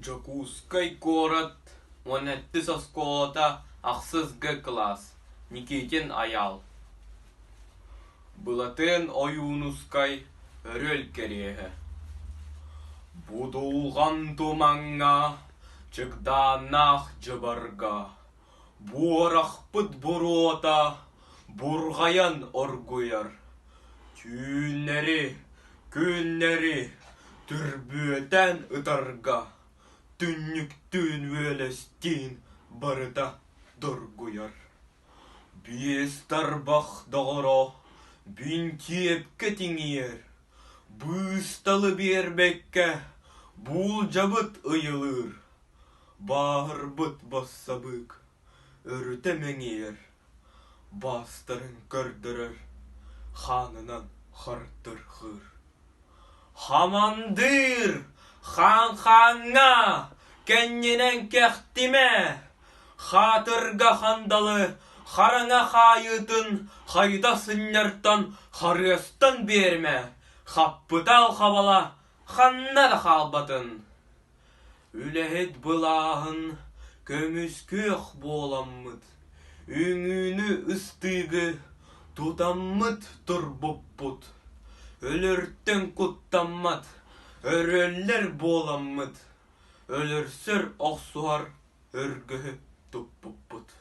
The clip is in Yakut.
Дьокуускай куорат 17-ис оскуолата ахсыс Г кылаас Никитин Айаал Былатыан Ойуунускай Өрүөл кэриэһэ Будулҕан тумаҥҥа, чыгдааннаах дьыбарга Буорахпыт буруота бурҕайан оргуйар, Түүннэри, күннэри түрбүөтэн ытарга Түннүктүүн үөлэстиин барыта доргуйар. Биэс тарбах доҕоро бинтиэпкэ тиҥийэр, Быысталы биэрбэккэ буулдьабыт ыйылыыр Бааһырбыт бассабыык өрүтэ мэҥийэр, баастарын көрдөрөр, хаанынан хардырҕыыр. Хамандыыр, хаан-хааҥҥа, кэннинэн кэхтимэ, хаатырга хандалы хараҥа хаайыытын хайыта сынньартан харыастан биэримэ, хаппытаал хабала ханна да хаалбатын. Үлэһит былааһын көмүскүөх буоламмыт, үҥүүнү ыстыыгы тутаммыт турбуппут, өлөртөн куттаммат өрүөллэр буоламмыт, өлөрсөр охсуһар өргөһү туппуппут.